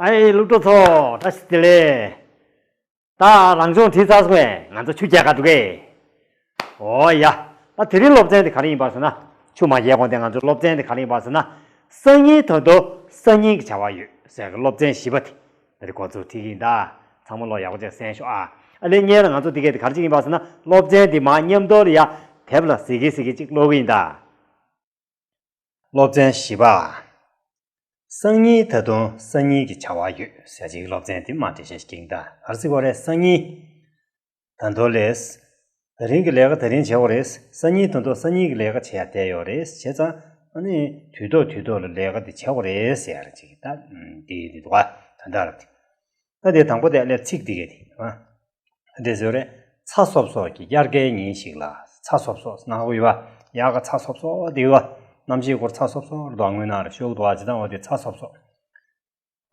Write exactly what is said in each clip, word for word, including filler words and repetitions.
ཨེ། སློབ་གྲོགས་ཚོ། བཀྲ་ཤིས་བདེ་ལེགས། ད་རང་སྦྱོང་བྲིས་ཚར་སོང་ངས། ང་ཚོ་ཆུ་རྐྱལ་ག་འགྲོ་གི། ཨོ་ཡ། ད་དེ་རིང་སློབ་ཚན་དེ་ག་རེ་ཡིན་པ་ཟེར་ན། ཆུ་མ་རྐྱལ་གོང་དེ་ང་ཚོའི་སློབ་ཚན་དེ་ག་རེ་ཡིན་པ་ཟེར་ན། སང་ཉིན་ད་དུང་སང་ཉིན་གྱི་བྱ་བ་ཡོད་ཟེར་གི་སློབ་ཚན་བཞི་པ་དེ། དེ་རིང་འགོ་ཚུགས་ཁྲིད་ཀྱི་ཡིན་ད། ཚང་མ་བློ་ཡག་པོ་བྱས་གསན་ཤོག་ཨ། ཨ་ལས་སྔོན་ལ་ང་ཚོ་དེ་གས་དེ་ག་རེ་བྱེད་ཀྱི་ཡིན་པ་ཟེར་ན། སློབ་ཚན་དེ་མར་མཉམ་དུ་ལ་ཡ་དེབ་ལ་གཟིགས་གི་གཟིགས་གི་ཅིག་ཀློག་གི་ཡིན་ད། སློབ་ཚན་བཞི་པ། སང་ཉིན་ད་དུང་སང་ཉིན་གྱི་བྱ་བ་ཡོད་ཟེར་ཅིག་སློབ་ཚན་དེ་མར་འགྲེལ་བཤད་ཞིག་ཡིན་ད། ག་རེ་ཟེར་དགོས་རེད། སང་ཉིན་ད་དུང་ལས། དེ་རིང་གི་ལས་ཀ་དེ་རིང་བྱེད་དགོས་རེད། སང་ཉིན་ད་དུང་སང་ཉིན་གྱི་ལས་ཀ་བྱེད་ཡ་བསྡད་ཡོད་རེད། བྱས་ཙང་ཨ་ནི་དུས་ཐོག་དུས་ཐོག་ལ་ལས་ཀ་དེ་བྱེད་དགོས་རེད་ཟེར་ཡ་ཅིག་ད། འདི་འདི་འདུག་ག་དོན་དག་རེད། ད་དེ་དང་པོ་དེ་ལས་ཚིག་འདི་གས་དེ། འདི་བཟོ་རེད། ཚ་སོབ་སོབ་ཀྱི་དབྱར་ཁའི་ཉིན་ཞིག་ལ། ཚ་སོབ་སོབ་ནག་པོ་ཡོད་པ། དབྱར་ཁ་ཚ་སོབ་སོབ་དེ་ཡོད་པ། གནམ་གཤིས་སྐོར་ཚ་སོབ་སོབ་རེད་འདུག་དངོས་གནས་རེད། ཤོག་འདུག་ཨ། ཇི་ལྟར་འོ་དེ་ཚ་སོབ་སོབ།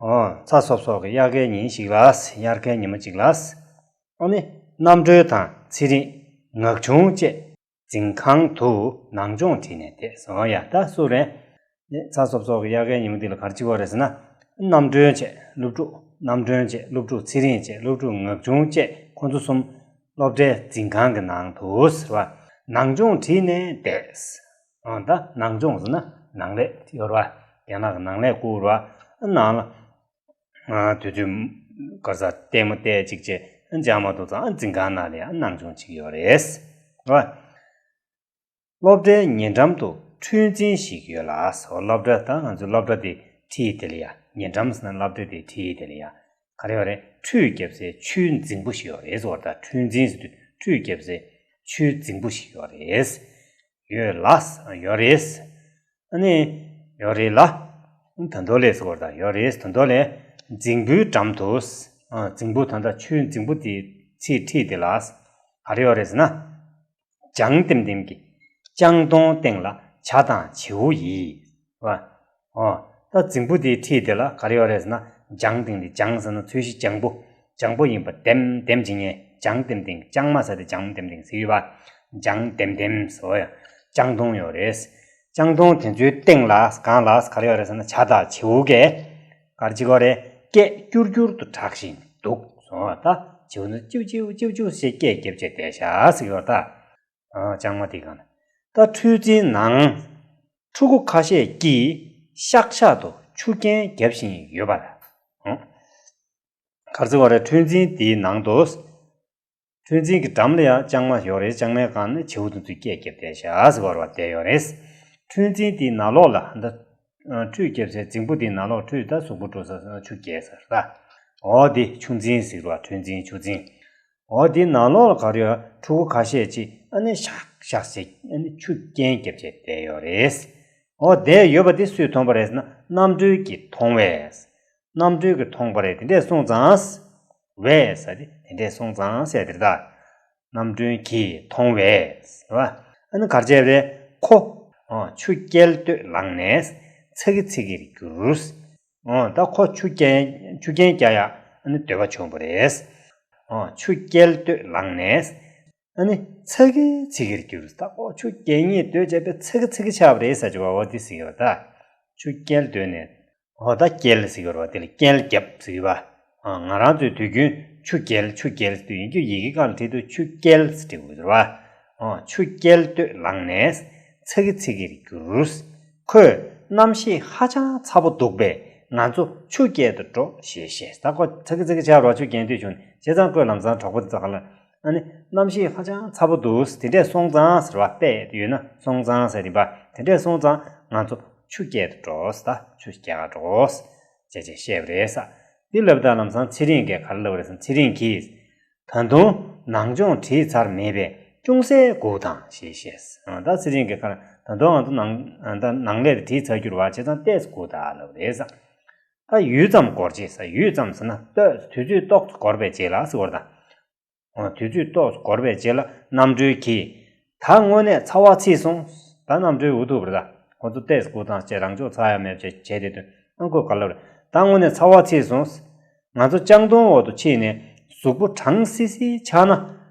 ཨོ། ཚ་སོབ་སོབ་ཀྱི་དབྱར་ཁའི་ཉིན་ཞིག་ལ། དབྱར་ཁའི་ཉི་མ་གཅིག་ལ། ཨ་ནི་རྣམ་གྲོལ་དང་ཚེ་རིང་། ངག་ཆུང་བཅས་འཛིན་ཁང་དུ་ནང་སྦྱོང་བྲིས་ནས་བསྡད་སོང་ཡ། ད་སུ་རེད། ཚ་སོབ་སོབ་ཀྱི་དབྱར་ཁའི་ཉིན་མོ་འདི་ལ་ག་རེ་བྱེད་ཀྱི་ཡོད་རེད་ཟེར་ན། རྣམ་གྲོལ་བཅས་སློབ་ཕྲུག་རྣམ་གྲོལ་བཅས་སློབ་ཕྲུག་ཚེ་རིང་བཅས་སློབ་ཕྲུག་ངག་ཆུང་བཅས་ཁོ་ཚོ་གསུམ་སློབ་གྲྭའི་འཛིན་ཁང་གི་ནང་དུ་ཟེར་བ། ནང་སྦྱོང་བྲིས་ནས་བསྡད། ཨ། ད་ནང་སྦྱོང་ཟེར་ན་ནང་ལས་ཡོད་རེད་པ། རྒན་ལགས་ཀྱི་ནང་ལས་བསྐུར་བ། ནང་ལ། ཨ། དུས་ཚོད་ག་རེ་ཟ། ལྟད་མོ་བལྟས་ཅིག་བྱས། ཨ། མཇལ་མ་ཐུབ་ཙང་། ཨ། འཛིན་ཁང་ནང་ལ་ཡང་ནང་སྦྱོང་བྱེད་ཀྱི་ཡོད་རེད། རེད་པ། སློབ་གྲྭའི་ཉེ་འགྲམ་དུ་ཁྲུས་རྫིང་ཞིག་ཡོད་ལ་ཟེར། སློབ་གྲྭ། ད་ང་ཚོའི་སློབ་གྲྭ་དེ་འཁྲིས་དེ་ལ་ཡ། ཉེ་འགྲམ་ཟེར་ན་སློབ་གྲྭ་དེ་འཁྲིས་དེ་ལ་ཡ། ག་རེ་ཡོད་རེད། ཁྲུས་བརྒྱབ་སའི་ཆུའི་རྫིང་བུ་ཞིག་ཡོད་རེད་ཟེར་བ། ད་ཁྲུས་རྫིང་ཟེར་དུས་ཁྲུས་བརྒྱབ་སའི་ཆུའི་རྫིང་བུ་ཞིག་ཡོད་རེད། ཡོད་ལ། ཡོད་རེད། ཨ་ནི་ཡོད་རེད་ལ། ད་དོ་ལས་ཟེར་བ། ད་ཡོད་རེད། ད་དོ་ལས་རྫིང་བུའི་འགྲམ་དུ། ཨ། རྫིང་བུ། ད་ལྟ་ཆུའི་རྫིང་བུ་དེའི་ཚིག་འཁྲིས་དེ་ལ་ག་རེ་ཡོད་རེད་ཟེར་ན། ལྗང་ལྟེམ་ལྟེམ་གྱི་ལྕང་སྡོང་སྟེང་ལ་བྱ་དང་བྱེའུ་ཡིས། རེད་པ། ཨོ། ད་རྫིང་བུ་དེའི་འཁྲིས་དེ་ལ་ག་རེ་ཡོད་རེད་ཟེར་ན། ལྗང་ལྟེམ་ལྟེམ། ལྗང་ཟེར་ན་ཚོས་གཞི་ལྗང་པོ། ལྗང་པོ་ཡིན་པ་ལྟེམ་ལྟེམ་བྱེད་མཁན། ལྗང་ལྟེམ་ལྟེམ། ལྕང་མ་ཟེར་ཏེ་ལྗང་ལྟེམ་ལྟེམ་ཟེར་ཡོད་པ། ལྗང་ལྟེམ་ལྟེམ་ཟེར་བ་ཡ། ལྕང་སྡོང་ཡོད་རེད། ལྕང་སྡོང་དེ་ཚོའི་སྟེང་ལ། སྒང་ལ་ག་རེ་ཡོད་རེད་ཟེར་ན། བྱ་དང་བྱེའུ་གིས་ག་རེ་བྱེད་ཀྱི་ཡོད་རེད། སྐད་སྐྱུར་སྐྱུར་དུ་གྲགས་བཞིན་འདུག་ཟེར་བ། ད་བྱེའུ་ཚོ་ཅིའུ་ཅིའུ་ཅིའུ་ཅིའུ་ཞེས་སྐད་བརྒྱབ་བྱས་བསྡད་ཤག་ཟེར་གྱི་ཡོད་རེད་ད། ཨ། ལྕང་མ་དེ་གང་ན། ད་ཁྲུས་རྫིང་ནང་ཕྲུ་གུ་ཁ་ཤས་ཀྱིས་ཤག་ཤག་ཏུ་ཆུ་རྐྱལ་རྒྱབ་བཞིན་ཡོད་པར། ཨང་། ག་རེ་ཟེར་བ་རེད། ཁྲུས་རྫིང་དེའི་ནང་དུ། ཁྲུས་རྫིང་གི་འགྲམ་ལ་ཡང་ལྕང་མ་ཡོད་རེད། ལྕང་མའི་སྒང་ནས་བྱེའུ་དེ་ཚོས་སྐད་བརྒྱབ་བསྡད་ཤག་ཟེར་བ་རེད་པ། བསྡད་ཡོད་རེད། ཁྲུས་རྫིང་དེའི་ནང་ལོགས་ལ། ད་ཁྲུས་བརྒྱབ་སའི་རྫིང་བུ་དེའི་ནང་ལོགས། ཁྲུས། ད་གཟུགས་པོ་བཀྲུ་ས་ཆུ་རྐྱལ་ཟེར་ད། འོ་དེ་ཆུ་རྫིང་ཟེར་བ། ཁྲུས་རྫིང་། ཆུ་རྫིང་། འོ་དེའི་ནང་ལོགས་ལ་ག་རེ་ཡོད། ཕྲུ་གུ་ཁ་ཤས་ཅིག་ཨ་ནི་ཤག་ཤག་ཟེར། ཨ་ནི་ཆུ་རྐྱལ་རྒྱབ་བྱས་བསྡད་ཡོད་རེད། འོ་བསྡད་ཡོད་པ་དེ་སུས་མཐོང་པ་རེད་ཟེར་ན། རྣམ་གྲོལ་གྱིས་མཐོང་བས། རྣམ་གྲོལ་གྱིས་མཐོང་པ་རེད། དེ་འདྲས་སོང་ཙང་། བས་ཟེར་དེ། དེ་འདྲས་སོང་ཙང་ཟེར་དེ་རེད་ད། རྣམ་གྲོལ་གྱིས་མཐོང་བས་ཟེར་བ། ཨ་ནི་ག་རེ་བྱས་པ་རེད། ཁོ། ཨོ། ཆུ་རྐྱལ་འདོད་ལངས་ནས་ཚ་གི་ཚི་གིར་གྱུར། ཨོ། ད་ཁོ་ཆུ་རྐྱལ། ཆུ་རྐྱལ་རྒྱག་ཡ་ཨ་ནི་འདོད་པ་བྱུང་བ་རེད། ཨོ། ཆུ་རྐྱལ་འདོད་ལངས་ནས་ཨ་ནི་ཚ་གི་ཚི་གིར་གྱུར། ད་ཁོ་ཆུ་རྐྱལ་ནས་སྡོད་བྱས་པས་ཚ་གི་ཚི་གི་ཆགས་པ་རེད་ཟེར་གྱི་བ། འོ་དེ་ཟེར་གྱི་བ། ད་ཆུ་རྐྱལ་འདོད་ནས། འོ། ད་རྐྱལ་ཟེར་གྱི་བ། དེ་ལ་རྐྱལ་རྒྱབ་ཟེར་གྱི་བ། ཨ། ང་རང་ཚོས་དུས་རྒྱུན་ཆུ་རྐྱལ། ཆུ་རྐྱལ་ཟེར་དུས་ཡིན་རྒྱུ། ཡི་གེ་སྒང་ལ་བྲིས་དུས་ཆུ་རྐྱལ་ཟེར་འབྲི་དགོས་ཟེར་བ། ཨོ། ཆུ་རྐྱལ་འདོད་ལངས་ནས་ཚ་གི་ཚི་གིར་གྱུར། ཁོས་གནམ་གཤིས་ཧ་ཅང་ཚ་པོ་འདུག་པས་ང་ཚོ་ཆུ་རྐྱལ་དུ་འགྲོ་ཞེས་བཤད། ད་ཁོ་ཚ་གི་ཚི་གི་ཆགས་པ་རེད་པ། ཆུ་རྐྱལ་འདོད་བྱུང་ནས། བྱས་ཙང་ཁོས་ལམ་སང་གྲོགས་པོ་དེ་ཚོ་ག་ལ། ཨ་ནི་གནམ་གཤིས་ཧ་ཅང་ཚ་པོ་འདུག། དེ་འདྲས་སོང་ཙང་ཟེར་བ། པས་ཡོད་ན་སོང་ཙང་ཟེར་ཡིན་པ། དེ་འདྲས་སོང་ཙང་ང་ཚོ་ཆུ་རྐྱལ་དུ་འགྲོ་ཟེར། ད་ཆུ་རྐྱལ་ག་འགྲོ་ཟེར་བྱས་བྱས་བཤད་པ་རེད་ཟེར། འདི་ལབ་དུས་ལམ་སང་ཚེ་རིང་གིས་ག་རེ་ལབ་པ་རེད་ཟེར་ན། ཚེ་རིང་གིས། ད་དུང་ནང་སྦྱོང་བྲིས་ཚར་མེད་པས་ཅུང་ཟད་སྒུག་དང་ཞེས་བཤད། ཨ། ད་ཚེ་རིང་གིས་ག་རེ། ད་དུང་ང་ཚོ་ནང་། ད་ནང་ལས་དེ་བྲིས་ཚར་རྒྱུ་རེད་པ། བྱས་ཙང་ཏོག་ཙམ་སྒུག་དང་ལབ་པ་རེད་ཟེར། ད་ཡུད་ཙམ་འགོར་རྗེས་ཟེར། ཡུད་ཙམ་ཟེར་ན་ཏོག་ཙམ། དུས་ཚོད་ཏོག་ཙམ་འགོར་བའི་རྗེས་ལ་ཟེར་བ་རེད་ད། དུས་ཚོད་ཏོག་ཙམ་འགོར་བའི་རྗེས་ལ་རྣམ་གྲོལ་གྱིས། ད་དངོས་གནས་ཚ་བ་ཚིག་སོང་། ད་རྣམ་གྲོལ་འུ་ཐུག་པ་རེད་ད། ཁོ་ཚོ་ཏོག་ཙམ་སྒུག་དང་བྱས། རང་ཕྱོགས་ཚ་ཡ་མེད་བྱས་བྱས་དེ་དུས། ཨ། ཁོས་ག་ལབ་རེད། ད་དངོས་གནས་ཚ་བ་ཚིག་སོང་། ང་ཚོ་ལྕང་སྡོང་འོག་ཏུ་ཕྱིན་ནས་གཟུགས་པོ་གྲང་སི་སི་ཆགས་ན།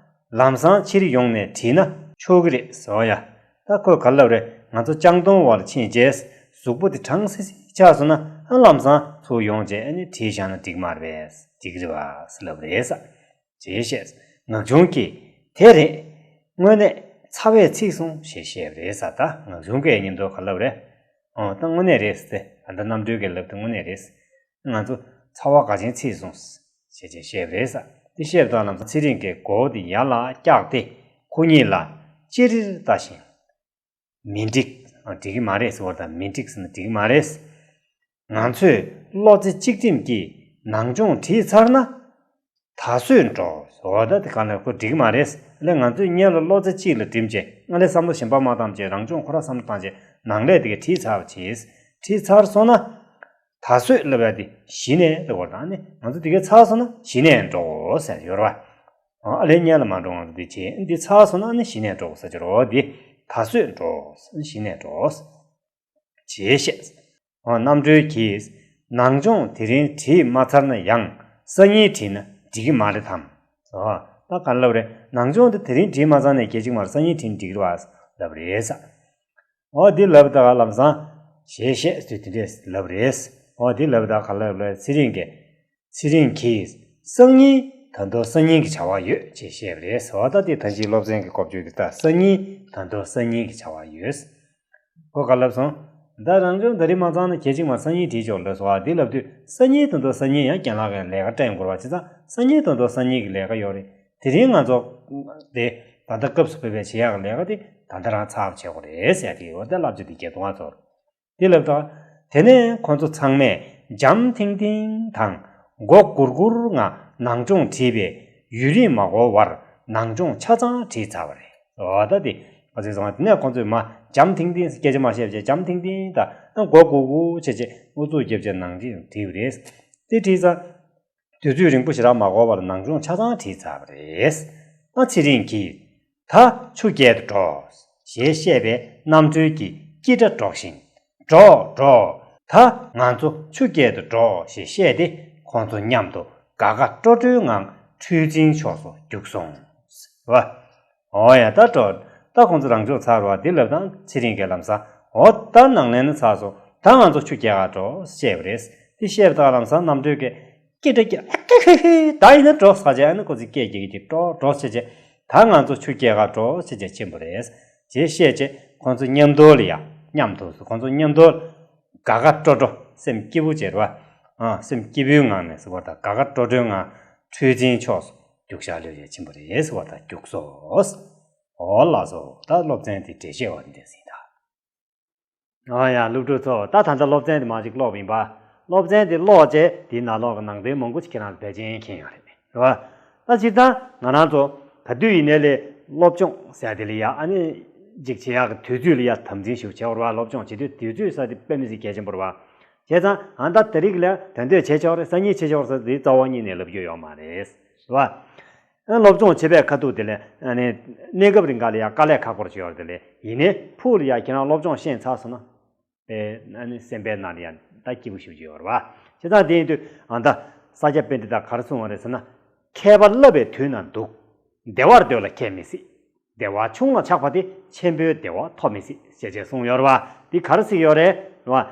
ལམ་སང་ཕྱིར་ཡོང་ནས་བྲིས་ན་ཆོག་གི་རེད་ཟེར་བ་ཡ། ད་ཁོས་ག་ལབ་རེད། ང་ཚོ་ལྕང་སྡོང་འོག་ལ་ཕྱིན་རྗེས་གཟུགས་པོ་དེ་གྲང་སི་སི་ཆགས་སོང་ན། ཨ། ལམ་སང་ ཚུར་ཡོང་བྱས་ཨ་ནི་བྲིས་བཞག་ན་འགྲིག་མ་རེད་པས། འགྲིག་གི་རེད་པ་ཟེར་ལབ་རེད་ས། ཅེས་བཤད། ངག་ཆུང་གིས། དེ་རེད། དངོས་གནས་ཚ་བས་ཚིག་སོང་ཞེས་བཤད་པ་རེད་ས། ད་ངག་ཆུང་གིས་མཉམ་དུ་ག་ལབ་རེད། ཨོ་ད་དངོས་གནས་རེད་ཟེར། ད་ལྟ་རྣམ་གྲོལ་གྱིས་ལབ་དེ་དངོས་གནས་རེད། ང་ཚོ་ཚ་བ་དགའ་ཆེན་ཚིག་སོང་ཞེས་བྱས་བཤད་པ་རེད་ས། དེ་བཤད་པ་དང་ལམ་སང་ཚེ་རིང་གིས་མགོ་བོ་དེ་ཡར་ལ་བཀྱགས་ཏེ་ཁོ་གཉིས་ལ་ཅི་རིར་ལྟ་བཞིན། མི་འགྲིག་ཨ། འགྲིག་གི་མ་རེད་ཟེར་བ་དང་མི་འགྲིག་ཟེར་ན་འགྲིག་གི་མ་རེད། ང་ཚོས་བློ་རྩེ་གཅིག་སྒྲིམ་གྱིས་ནང་སྦྱོང་བྲིས་ཚར་ན། ད་གཟོད་འགྲོ་ཟེར་བ་ད་དེ་གང་ལ་ཁོ་འགྲིག་གི་མ་རེད། ཨ་ལས་ང་ཚོས་སྔོན་ལ་བློ་རྩེ་གཅིག་ལ་སྒྲིམ་བྱས་ཨ་ལས་བསམ་བློ་གཞན་པ་མ་བཏང་བྱས་རང་སྦྱོང་ཁོ་ར་བསམ་བློ་བཏང་བྱས་ནང་ལས་དེ་ག་བྲིས་ཚར་བ་བྱས། བྲིས་ཚར་སོང་ན། ད་གཟོད་ལབ་ཡ་དེ་གཞི་ནས་ལབ་པ་དང་ནི་ང་ཚོ་དེ་ག་ཚར་སོང་ན་གཞི་ནས་འགྲོ་ཟེར་ཡོད་རེད་བ། ཨ་ལས་སྔོན་ལ་མ་འགྲོ་ང་ཚོ་དེ་བྱས་འདི་ཚར་སོང་ན་ནི་གཞི་ནས་འགྲོ་ཟེར་གྱི་རེད་བ། འདི་ད་གཟོད་འགྲོ་གཞི་ནས་འགྲོ། ཞེས་བཤད། ཨ་རྣམ་གྲོལ་གྱིས། ནང་སྦྱོང་དེ་རིང་བྲིས་མ་ཚར་ན་ཡང་སང་ཉིན་བྲིས་ན་འགྲིག་གི་མ་རེད་དམ། ཨ་ད་ག་ལབ་རེད། ནང་སྦྱོང་དེ་དེ་རིང་བྲིས་མ་ཚར་ན་གལ་ཆེ་གི་མ་རེད། སང་ཉིན་བྲིས་ན་འགྲིག་གི་རེད་བ་ལབ་རེད་ས། ཨོ་འདི་ལབ་ད་ག་ལམ་སང་། ཞེས་བཤད་དུས་དེ་འདྲས་ལབ་རེད། ཨོ་འདི་ལབ་ད་ག་ལབ་རེད། ཚེ་རིང་གིས། ཚེ་རིང་གིས། སང་ཉིན་ད་དུང་སང་ཉིན་གྱི་བྱ་བ་ཡོད་ཅེས་བཤད་པ་རེད། ཟེར་བ་ད་དེ་ད་ཅིག་སློབ་ཚན་གྱི་སྐོར་བརྗོད་དེ་ད་སང་ཉིན་ད་དུང་སང་ཉིན་གྱི་བྱ་བ་ཡོད། ཁོ་ག་ལབ་སོང་། ད་རང་སྦྱོང་ད་རིང་མ་ཚང་ན་གལ་ཆེ་མ་སང་ཉིན་བྲིས་ཆོག་ལབ་སོང་ཨ། འདི་ལབ་དུས་སང་ཉིན་ད་དུང་སང་ཉིན་ཡང་རྒན་ལགས་ཀྱི་ལས་ཀ་སྤྲད་དགོས་པ་བྱས་ཙང་སང་ཉིན་ད་དུང་སང་ཉིན་གྱི་ལས་ཀ་ཡོད་རེད། དེ་རིང་ང་ཚོ་དེ་ད་ལྟ་སྐབས་སུ་བབས་པའི་བྱེད་ཡག་ལས་ཀ་དེ་ད་ལྟ་རང་ཚར་བ་བྱེད་དགོས་རེད་ཟེར་ཡག་དེ་ཡོད། ད་བསླབ་བྱ་དེ་བརྒྱད་སྟོང་ང་ཚོར་དེ་ལབ་དང་། དེ་ནས་ཁོ་ཚོ་ཚང་མས་འཇམ་ཐིང་ཐིང་དང་མགོ་སྒུར་སྒུར་ངང་ནང་སྦྱོང་བྲིས་པས་ཡུན་རིང་མ་འགོར་བར་ནང་སྦྱོང་ཆ་ཚང་བྲིས་ཚར་བ་རེད། འོ་ད་དེ་ཁོ་ཚོས་གསུངས་པ་དེ་ནས་ཁོ་ཚོས་མ་འཇམ་ཐིང་ཐིང་སྐད་ཆ་མ་བཤད་བྱས་འཇམ་ཐིང་ཐིང་དང་མགོ་སྒུར་སྒུར་བྱས་བྱས་ཨུ་ཚུགས་རྒྱབ་བྱས་ནང་སྦྱོང་བྲིས་པ་རེད། དེ་བྲིས་ཚར། དུས་ཚོད་རིང་པོ་ཞེ་དྲག་མ་འགོར་བར་ནང་སྦྱོང་ཆ་ཚང་བྲིས་ཚར་བ་རེད། ཨ་ཚེ་རིང་གིས། ད་ཆུ་རྐྱལ་དུ་འགྲོ། ཞེས་བཤད་པས་རྣམ་གྲོལ་གྱིས་ཀི་སྒྲ་སྒྲོག་བཞིན། འགྲོ་འགྲོ། ད་ང་ཚོ་ཆུ་རྐྱལ་དུ་འགྲོ་ཞེས་བཤད་དེ་ཁོང་ཚོ་མཉམ་དུ་དགའ་དགའ་སྤྲོ་སྤྲོའི་ངང་ཁྲུས་ཆེན་ཕྱོགས་སུ་རྒྱུགས་སོང་། བ། འོ་ཡ་ད་འགྲོ། ད་ཁོང་ཚོ་རང་སྦྱོང་ཚར་བ་འདི་ལབ་དང་ཚེ་རིང་གིས་ལམ་སང་འོ་ད་ནང་ལེན་ནི་ཚར་སོང་། ད་ང་ཚོ་ཆུ་རྐྱལ་ག་འགྲོ་བཤད་པ་རེད། དེ་བཤད་པ་དང་ལམ་སང་རྣམ་གྲོལ་གྱིས། སྐད་སྒྲ་སྐད་ཨ་ཀེ་ཧེ་ཧེ་ད་ཡིན་ན་འགྲོ་ཟེར་བྱས་ཨ་ནི་ཁོ་ཚོས་སྐད་རྒྱག་གི་འགྲོ་འགྲོ་བྱས་བྱས་ད་ང་ཚོ་ཆུ་རྐྱལ་ག་འགྲོ་བྱས་བྱས་ཕྱིན་པ་རེད། ཅེས་བཤད་བྱས་ཁོ་ཚོ་མཉམ་དུ་ལ་ཡ་མཉམ་དུ་ཁོ་ཚོ་མཉམ་དུ་དགའ་དགའ་སྤྲོ་སྤྲོ་སེམས་སྐྱིད་པོ་བྱས་ར་བ། ཨ་སེམས་སྐྱིད་པོའི་ངང་ནས་ཟེར་བ་དང་དགའ་དགའ་སྤྲོ་སྤྲོའི་ངང་ཁྲུས་ཆེན་ཕྱོགས་སུ་རྒྱུགས་ཤར་ལོས་བྱས་ཕྱིན་པ་རེད་ཟེར་བ་དང་རྒྱུགས་སོ། འོ་ལགས་སོ། ད་སློབ་ཚན་དེ་འགྲེལ་བཤད་བ་འདི་འདྲས་ཟིན་ད། ཨ་ཡ་སློབ་ཕྲུག་ཚོ་ད་ད་ལྟ་སློབ་ཚན་དེ་མ་ཅིག་ཀློག་ཡིན་པ། སློབ་ཚན་དེ་ཀློག་བྱས་དེའི་ནང་ལོགས་ཀྱི་ནང་དོན་མང་པོ་ཞིག་ཁྱེད་རང་ཚོ་ཕལ་ཆེར་མཁྱེན་ཡོད་རེད་རེད་བ། ད་སྤྱིར་བཏང་ང་རང་ཚོ་ག་དུས་ཡིན་ནའི་ལས་སློབ་སྦྱོང་ཟེར་དེ་ལ་ཡ་ཨ་ནི་ཅིག་བྱེད་ཡག་གི་དུས་ཚོད་ལ་ཡ་དམ་འཛིན་ཞིག་བྱེད་དགོས་རེད་བ། སློབ་སྦྱོང་བྱེད་དུས་དུས་ཚོད་ཟེར་དེ་དཔེ་མི་སྲིད་གལ་ཆེན་པོ་རེད་བ། བྱས་ཙང་ཨ་ད་དེ་རིང་ལ་དོན་དེ་བྱེད་ཆོག་རེད་སང་ཉིན་བྱེད་ཆོག་རེད་ཟེར་དེ་རྩ་བ་ཉིད་ནས་ལབ་རྒྱུ་ཡོད་མ་རེད་བ། སློབ་སྦྱོང་བྱེད་པའི་ཁ་ཐུག་དེ་ལས་ཨ་ནི་གནས་སྐབས་རིང་ག་ལ་ཡང་དཀའ་ལས་ཁག་པོ་ཞིག་ཡོད་རེད། དེ་ལས་ཡིན་ནའི་ཕུགས་ལ་ཡང་ཁྱེད་རང་སློབ་སྦྱོང་ཤེས་ཚར་སོང་ན་པའི་ཨ་ནི་སེམས་པའི་ནང་ལ་ཡང་ད་སྐྱིད་པོ་ཞེ་པོ་ཅིག་ཡོད་རེད་བ། བྱས་ཙང་དེ་ཡིན་དུས་ཨ་ད་ས་སྐྱ་པཎྜི་ཏ་ག་རེ་གསུངས་པ་རེད་ཟེར་ན། མཁས་པ་བསླབ་པའི་དུས་ན་སྡུག་བདེ་བར་སྡོད་ལ་མཁས་མི་སྲིད། བདེ་བ་ཆུང་ལ་ཆགས་པ་དེ་ཆེན་པོའི་བདེ་བ་ཐོབ་མི་སྲིད་ཅེས་བྱས་གསུངས་ཡོད་རེད་བ། འདི་ག་རེ་ཟེར་གྱི་ཡོད་རེད་བ།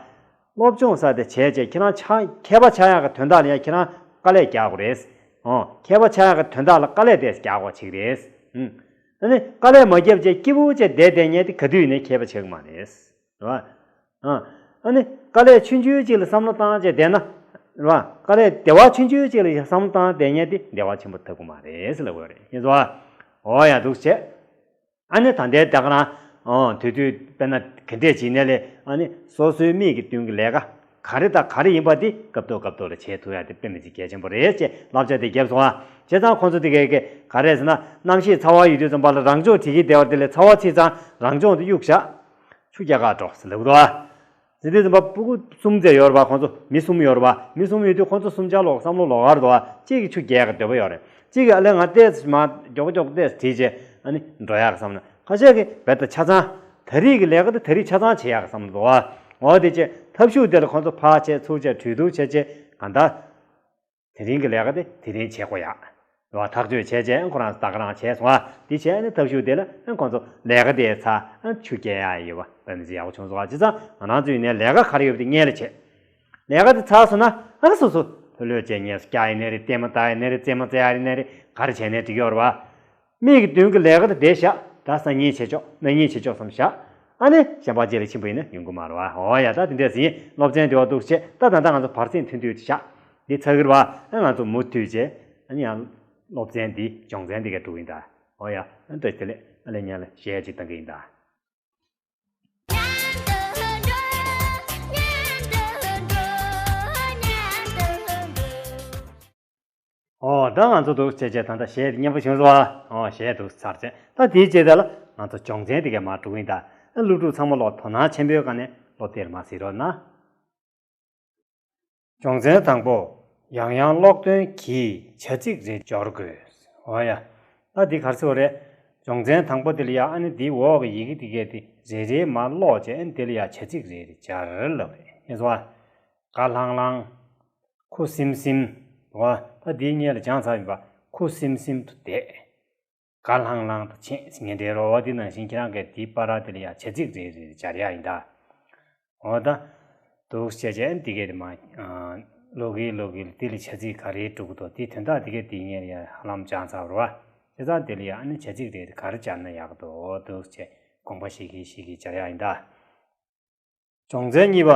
སློབ་སྦྱོང་ཟེར་དེ་བྱས་རྗེས་ཁྱེད་རང་ཆ་མཁས་པ་ཆགས་ཡག་གི་དོན་དག་ལ་ཡང་ཁྱེད་རང་དཀའ་ལས་རྒྱག་དགོས་རེད། ཨོ། མཁས་པ་ཆགས་ཡག་གི་དོན་དག་ལ་དཀའ་ལས་དེ་རྒྱག་དགོས་ཅིག་རེད། ཨུམ། ཨ་ནི་དཀའ་ལས་མ་བརྒྱབ་རྗེས་སྐྱིད་པོ་བྱས་བསྡད་བསྡད་མཁན་དེ་ག་དུས་ཡིན་ནའི་མཁས་པ་ཆགས་ཀྱི་མ་རེད། རེད་བ། ཨ། ཨ་ནི་དཀའ་ལས་ཆུང་ཆུང་ཅིག་ལ་བསམ་བློ་བཏང་བྱས་བསྡད་ན། རེད་བ། དཀའ་ལས་བདེ་བ་ཆུང་ཆུང་ཅིག་ལ་བསམ་བློ་བཏང་བསྡད་མཁན་དེ་བདེ་བ་ཆེན་པོ་ཐོབ་ཀྱི་མ་རེད་ཟེར་ལབ་དགོས་རེད། ཡིན་སོང་ཨ། འོ་ཡ་འདུག་བྱས། ཨ་ནི་ད་ལྟའི་ད་ག་རང་། ཨོ། དུས་ཚོད་དཔེར་ན་ག་འདྲས་བྱས་ནས་ལས་ཨ་ནི་སོ་སོའི་མིག་གི་མདུན་གྱི་ལས་ཀ་ག་རེ་དང་ག་རེ་ཡིན་པ་འདི་སྐབས་ཐོག་སྐབས་ཐོག་ལ་བྱེད་ཐུབ་ཡ་དེ་དཔེ་མི་སྲིད་གལ་ཆེན་པོ་རེད་ཅེས་བསླབ་བྱ་དེ་བརྒྱབ་སོང་ཨ། བྱས་ཙང་ཁོང་ཚོ་དེ་གས་གས་ག་རེ་ཟེར་ན་གནམ་གཤིས་ཚ་བ་ཡོད་དུས་ཙམ་པ་ལ་རང་སྦྱོང་བྱེད་ཀྱི་བསྡད་པ་དེ་ལས་ཚ་བ་ཚིག་ཙང་རང་སྦྱོང་དེ་གཡུག་བཞག་ཆུ་རྐྱལ་ག་འགྲོ་ཟེར་ལབ་འདུག་ཨ། དེ་དུས་ཙམ་པ་སྤུ་གུ་གསུམ་ཙམ་ཡོད་རེད་པ། ཁོང་ཚོ་མི་གསུམ་ཡོད་རེད་པ། མི་གསུམ་ཡོད་དུས་ཁོང་ཚོ་གསུམ་ཆ་ལོག་བསམ་བློ་ལོག་ག་རེད་འདུག་ཨ། གཅིག་གིས་ཆུ་རྐྱལ་གི་འདོད་པ་ཡོད་རེད། གཅིག་གིས་ཨ་ལས་ང་ཏོག་ཙམ་མར་མགྱོགས་མགྱོགས་ཏོག་ཙམ་བྲིས་བྱས་ཨ་ནི་འགྲོ་ཡག་བསམ་ན། ཁ་ཤས་ཀྱིས་རྦད་དེ་ཆ་ཚང་། ད་རེས་ཀྱི་ལས་ཀ་དེ་ད་རེས་ཆ་ཚང་བྱེད་ཡག་བསམ་བློ་འདུག་ཨ། འོ་དེ་བྱས་ཐབས་ཤུགས་དེ་ལ་ཁོང་ཚོ་ཕར་བྱས་ཚུར་བྱས་གྲོས་བསྡུར་བྱས་བྱས་གང་ལྟར། དེ་རིང་གི་ལས་ཀ་དེ་དེ་རིང་བྱེད་དགོས་ཡ། རེད་བ། ཐག་གཅོད་བྱས་བྱས་ཁོ་རང་ད་ག་རང་བྱས་སོང་ཨ། དེ་བྱས་ནས་ཐབས་ཤུགས་དེ་ལ་ཁོང་ཚོ་ལས་ཀ་དེ་ཚ་ཆུ་རྐྱལ་ཡ་ཡོད་པ་དཔེ་མི་སྲིད་ཡག་པོ་བྱུང་སོང་ཨ། བྱས་ཙང་ང་རང་ཚོ་ཡིན་ནའི་ལས་ཀ་ག་རེ་ཡོད་པ་དེ་སྔོན་ལ་བྱེད། ལས་ཀ་དེ་ཚར་སོང་ན་ཨ་སོ་སོ་ཕོ་ལོས་བྱས་ཉལ་སོ་སྐྱ་ཡིན་ནའི་རེད། ལྟད་མོ་ལྟ་ཡིན་ནའི་རེད། རྩེད་མོ་རྩེ་ཡ་ཡིན་ནའི་རེད། ག་རེ་བྱས་ནའི་འགྲིག་ཡོད་རེད་བ། མིག་གི་མདུན་གྱི་ལས་ཀ་དེ་བསྡད་བཞག་ད་སང་ཉིན་བྱེད་ཆོག་གནངས་ཉིན་བྱེད་ཆོག་བསམ་བཞག་ཨ་ནི་གཞན་པ་རྗེས་ལ་ཕྱིན་པ་ཡིན་ན་ཡོང་གི་མ་རེད་བ། འོ་ཡ། ད་དེ་འདྲས་ཟིན། སློབ་ཚན་དེ་བ་འདུག་བྱས། ད་ད་ལྟ་ང་ཚོ་བར་གསེང་ཐུང་ཐུང་དེ་བཞག་འདི་ཚར་གི་རེད་བ། ཨ་ང་ཚོ་མུ་མཐུད་བྱས་ཨ་ནི་ཡང་སློབ་ཚན་འདི་སྦྱོང་ཚན་འདི་ག་འགྲོ་གི་ཡིན་ད། འོ་ཡ། ཨ་བཀྲ་ཤིས་བདེ་ལེགས། ཨ་ལས་ཉལ་ལ་གཞས་ཅིག་བཏང་གི་ཡིན་ད། ཨོ་ད་ང་ཚོ་འདུག་བྱས་བྱས་ད་ལྟ་གཞས་དེ་སྙན་པོ་བྱུང་སོང་ཨ། ཨོ་གཞས་འདུག་ཚར་བྱས། ད་དེའི་རྗེས་དེ་ལ་ང་ཚོ་སྦྱོང་ཚན་དེ་གས་མར་འགྲོ་གི་ཡིན་ད། ཨ་སློབ་ཕྲུག་ཚང་མ་ལོག་དོ་སྣང་ཆེན་པོའི་སྒང་ནས་སློབ་དེབ་མར་གཟིགས་རོགས་གནང་། སྦྱོང་ཚན་དང་པོ། ཡང་ཡང་ཀློག་འདོན་གྱིས་བྱ་ཚིག་རེ་སྦྱོར་དགོས། འོ་ཡ། ད་འདི་ག་རེ་ཟེར་བ་རེད། སྦྱོང་ཚན་དང་པོ་དེ་ལ་ཡ་ཨ་ནི་འདིའི་འོག་གི་ཡི་གེ་འདི་གས་དེ་རེ་རེ་མར་ཀློག་བྱས། ཨ་ནི་དེ་ལ་ཡ་བྱ་ཚིག་རེ་རེ་སྦྱར་ལབ་རེད། ངས་སོ་ག་ལྷང་ལྷང་། ཁུ་སིམ་སིམ། འོ་ད་འདིའི་སྔོན་ལ་སྦྱངས་ཚར་ཡིན་པ། ཁུ་སིམ་སིམ་དུ་བསྡད། ག་ལྷང་ལྷང་དུ་ཕྱིན་ཟེར་མཁན་འདྲ་རོ། འོ་དེ་ནང་བཞིན་ཁྱེད་རང་གིས་དེའི་བར་དེ་ལ་ཡ་བྱ་ཚིག་རེ་རེ་སྦྱར་ཡ་ཡིན་ད། འོ་ད། འདུག་བྱས་བྱས་འདི་གས་དེ་མ། ཀློག་གིན་ཀློག་གིན་དེ་ལ་བྱ་ཚིག་ག་རེ་འགྲོ་གི་འདུག་དེ་དོན་དག་དེ་གས་དེ་སྔོན་ལ་ཡ་ཧ་ལམ་སྦྱངས་ཚར་བ་རེད་བ། བྱས་ཙང་དེ་ལ་ཡ་ཨ་ནི་བྱ་ཚིག་རེ་རེ་ག་རེ་སྦྱར་ན་ཡག་གི་འདུག་འདུག་བྱས་དགོངས་པ་བཞེས་གིན་བཞེས་གིན་སྦྱར་ཡ་ཡིན་ད། སྦྱོང་ཚན་གཉིས་པ།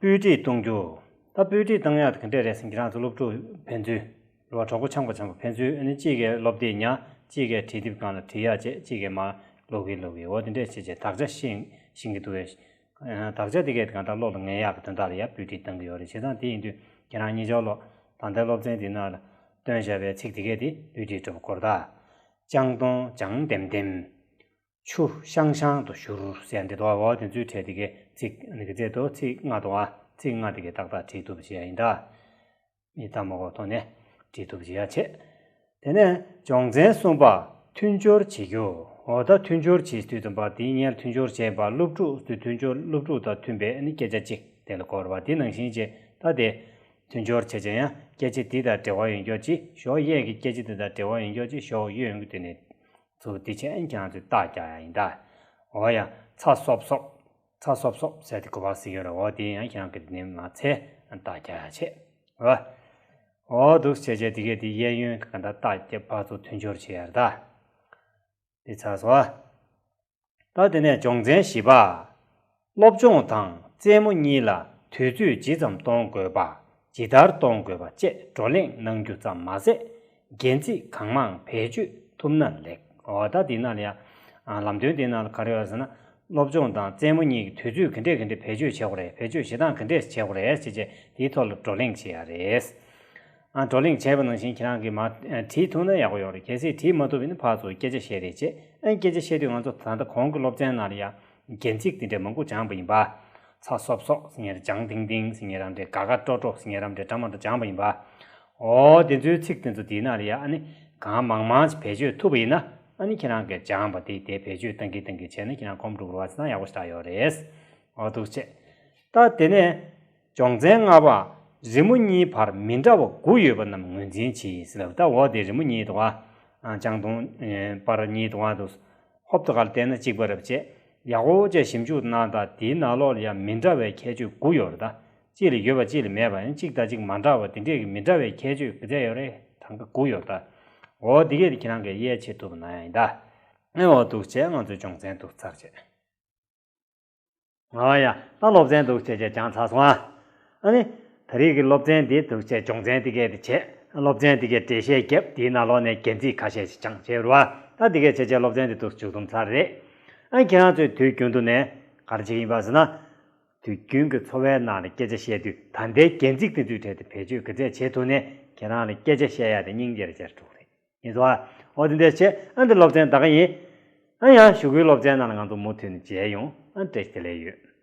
སྤུས་སྒྲིག་གཏོང་རྒྱུ། ད་སྤུས་སྒྲིག་གཏོང་ཡག་དེ་ག་འདྲས་རེད་ཟེར་ན། ཁྱེད་རང་ཚོ་སློབ་ཕྲུག་ཕན་ཚུན་རེད་བ། གྲོགས་པོ་ཆང་པ་ཆང་པ་ཕན་ཚུན་ཨ་ནི་གཅིག་གིས་སློབ་དེབ་ཉར། གཅིག་གིས་བྲིས་དེབ་སྒང་ལ་བྲིས་ཡག་བྱེད། གཅིག་གིས་མར་ཀློག་གིན་ཀློག་གིན། འོ་དེ་འདྲས་བྱས་བྱས་དག་ཆ་ཤེས་ཤེས་ཀྱི་འདུག་བས། དག་ཆ་དེ་གས་གང་ལྟར་བློ་ལ་ངེས་ཡག་གི་དོན་དག་ལ་ཡ་སྤུས་སྒྲིག་གཏོང་གི་ཡོད་རེད། བྱས་ཙང་དེ་ཡིན་དུས་ཁྱེད་རང་གཉིས་ཆར་ལོ་ད་ལྟའི་སློབ་ཚན་འདི་ནང་ལ་བཏོན་བཞག་པའི་ཚིག་དེ་གས་དེ་སྤུས་སྒྲིག་འགྲོ་བ་སྐོར་ད། ལྕང་སྡོང་ལྗང་ལྡེམ་ལྡེམ། ཆུ་ཤང་ཤང་དུ་བཞུར་ཟེར་འདི་འདུག་བ། འོ་དེ་ཚོའི་གྲས་དེ་གའི་ཚིག་ཨ་ནི་གི་ཚད་དུ་ཚིག་ལྔ་འདུག་བ། ཚིག་ལྔ་དེ་གའི་ཏག་ཏག་བྲིས་ཐུབ་པ་བྱེད་ཡ་ཡིན་ད། མི་ལྟ་མ་དགོས་ཐོག་ནས་བྲིས་ཐུབ་པ་བྱེད་ཡ་བྱེད། དེ་ནས་སྦྱོང་ཚན་གསུམ་པ། མཐུན་སྦྱོར་བྱེད་རྒྱུ། འོ་ད་མཐུན་སྦྱོར་བྱེད་དུས་ཙམ་པ་དེའི་སྔོན་མཐུན་སྦྱོར་བྱས་པ་སློབ་ཕྲུག་ཚོའི་མཐུན་སྦྱོར་སློབ་ཕྲུག་དང་མཐུན་པའི་ཨ་ནི་སྐད་ཆ་གཅིག་དེ་ལ་གོ་ར་བ། དེ་ནང་བཞིན་བྱས་ད་དེ། མཐུན་སྦྱོར་བྱས་བྱས་ཡང་སྐད་ཆ་འདི་དང་འབྲེལ་བ་ཡོད་མཁན་ཅིག་ཞོགས་གཡས་ཀྱི་སྐད་ཆ་འདི་དང་འབྲེལ་བ་ཡོད་མཁན་ཅིག་ཞོགས་གཡོན་གྱི་དེ་ནས་ཚུར་འདི་བྱས་ཨན་ཁྱེད་རང་ཚོས་རྟགས་རྒྱག་ཡ་ཡིན་ད། འོ་ཡ། ཚ་སོབ་སོབ། ཚ་སོབ་སོབ་ཟེར་དེ་གོ་བ་ཟིག་ཡོད་རེད། འོ་དེ་ཡང་ཁྱེད་རང་གི་དེ་ནས་མ་ཚད་རྟགས་རྒྱག་ཡ་བྱེད། འོ། འོ་འདུག་བྱས་བྱས་དེ་གས་དེ་གཡས་གཡོན་གྱི་ག་འདྲ་རྟགས་རྒྱག་ཕར་ཚུར་མཐུན་སྦྱོར་བྱེད་ཡ་རེད་ད། དེ་ཚར་སོང་ཨ། ད་དེ་ནས་སྦྱོང་ཚན་བཞི་པ། སློབ་སྦྱོང་དང་རྩེད་མོ་གཉིས་ལ་དུས་ཚོད་ཇི་ཙམ་གཏོང་དགོས་པ། ཇི་ལྟར་གཏོང་དགོས་པ་བཅས་བགྲོ་གླེང་གནང་རྒྱུ་ཙམ་མ་ཟད། འགན་འཛིན་གང་མང་བེད་སྤྱོད་ཐུབ་ན་ལེགས། འོ་ད་དེ་ནང་ལ་ཡ། ལམ་སྟོན་དེ་ནང་ལ་ག་རེ་ཡོད་ཟེར་ན། སློབ་སྦྱོང་དང་རྩེད་མོ་གཉིས་ཀྱི་དུས་ཚོད་ག་འདྲས་ག་འདྲས་བེད་སྤྱོད་བྱེད་དགོས་རེད། བེད་སྤྱོད་བྱེད་སྟངས་ག་འདྲས་བྱེད་དགོས་རེད་ཟེར་བྱས་དེའི་ཐོག་ལ་བགྲོ་གླེང་བྱེད་ཡ་རེད། ཨ་བགྲོ་གླེང་བྱས་པ་ནང་བཞིན་ཁྱེད་རང་གིས་མར་ཨ་བྲིས་ཐུབ་ན་ཡག་པོ་ཡོད་རེད། གལ་སྲིད་བྲིས་མ་ཐུབ་པ་ཡིན་ན་ཕར་ཚུར་སྐད་ཆ་བཤད་རེས་བྱེད། ཨ་སྐད་ཆ་བཤད་དུས་ང་ཚོ་ད་ལྟ་གོང་གི་སློབ་ཚན་ནང་ལ་ཡ་འགན་ཚིག་དེ་འདྲས་མང་པོ་སྦྱངས་པ་ཡིན་པ། ཚ་སོབ་སོབ་ཟེར་མཁན་རེད། ལྗང་ཏིང་ཏིང་ཟེར་མཁན་རང་འདྲས། ག་ག་ཀྲོ་ཀྲོ་ཟེར་མཁན་རང་འདྲས། འདྲ་མ་འདྲ་སྦྱངས་པ་ཡིན་པ། འོ་དེ་ཚོའི་ཚིག་དེ་ཚོ་དེའི་ནང་ལ་ཡ་ཨ་ནི་གང་མང་མང་ཞིག་བེད་སྤྱོད་ཐུབ་པ་ཡིན་ན། ཨ་ནི་ཁྱེད་རང་གིས་སྦྱངས་པ་དེ་དེ་བེད་སྤྱོད་གཏང་གིན་གཏང་གིན་བྱས་ན་ཁྱེད་རང་གོམས་འགྲོ་གི་རེད་བ། ཟེར་ན་ཡག་པོ་ཞེ་དྲག་ཡོད་རེད། འོ་འདུག་བྱས། ད་དེ་ནས་སྦྱོང་ཚན་ལྔ་པ། རི་མོ་གཉིས་བར་མི་འདྲ་བ་དགུ་ཡོད་པ་རྣམས་ངོས་འཛིན་གྱིས་ཟེར་ལབ། ད་འོ་དེ་རི་མོ་གཉིས་འདུག་བ། ཨ་ལྕང་སྡོང་ཨེ་པར་གཉིས་འདུག་བ། འདུག་ཧོབ་ཏེ་ག་ལ་བལྟས་ན་གཅིག་པ་རེད་བྱས། ཡག་པོ་བྱས་ཞིབ་འཇུག་གནང་དང་། དེའི་ནང་ལོགས་ལ་ཡང་མི་འདྲ་བའི་ཁྱད་ཆོས་དགུ་ཡོད་རེད་ད། གཅིག་ལ་ཡོད་པ་གཅིག་ལ་མེད་པ། ཡང་གཅིག་དང་གཅིག་མ་འདྲ་བ་དེ་འདྲས་ཀྱི་མི་འདྲ་བའི་ཁྱད་ཆོས་ག་ཚད་ཡོད་རེད། གྲངས་ཀ་དགུ་ཡོད་རེད་ད། འོ་དེ་གས་དེ་ཁྱེད་རང་གིས་དབྱེ་ཕྱེ་ཐུབ་པ་ན་ཡང་ཡིན་ད། ཨེ་འོ་འདུག་བྱས་ང་ཚོའི་སྦྱོང་ཚན་འདུག་ཚར་བྱས། ཨ་ཡ། ད་སློབ་ཚན་འདུག་བྱས་བྱས་སྦྱངས་ཚར་སོང་ཨ། ཨ་ནི། ད་རེས་ཀྱི་སློབ་ཚན་འདི་འདུག་བྱས་སྦྱོང་ཚན་འདི་གས་དེ་བྱས། སློབ་ཚན་འདི་གས་འགྲེལ་བཤད་བརྒྱབ། དེའི་ནང་ལོགས་ནས་འགན་འཛིན་ཁ་ཤས་ཤིག་སྦྱངས་བྱས་རུ་བ། ད་འདི་གས་བྱས་བྱས་སློབ་ཚན་འདི་འདུག་མཇུག་བསྡོམས་ཚར་རེད། ཨ་ཁྱེད་རང་ཚོས་དུས་རྒྱུན་དུ་ནས་ག་རེ་བྱེད་ཀྱི་ཡིན་པ་ཟེར་ན། དུས་རྒྱུན་གྱི་འཚོ་བའི་ནང་ལ་སྐད་ཆ་བཤད་དུས་ད་ལྟའི་འགན་འཛིན་དེ་ཚོའི་གྲས་དེ་བེད་སྤྱོད་ག་ཚད་བྱེད་ཐུབ་ནས་ཁྱེད་རང་ལ་སྐད་ཆ་བཤད་ཡ་དེ་སྙིང་རྗེ་རེ་བྱས་འགྲོ་གི་རེད། ཡིན་སོང་ཨ། འོ་དེ་འདྲས་བྱས། ཨ་འདི་སློབ་ཚན་ད་ག་ཡིན། ཨ་ཡང་གཞུག་གུའི་སློབ་ཚན་ནང་ལ་ང་ཚོ་མུ་མཐུད་ནས་མཇལ་ཡོང་། ཨ་བཀྲ་ཤིས་བདེ་ལེགས་ཡོད།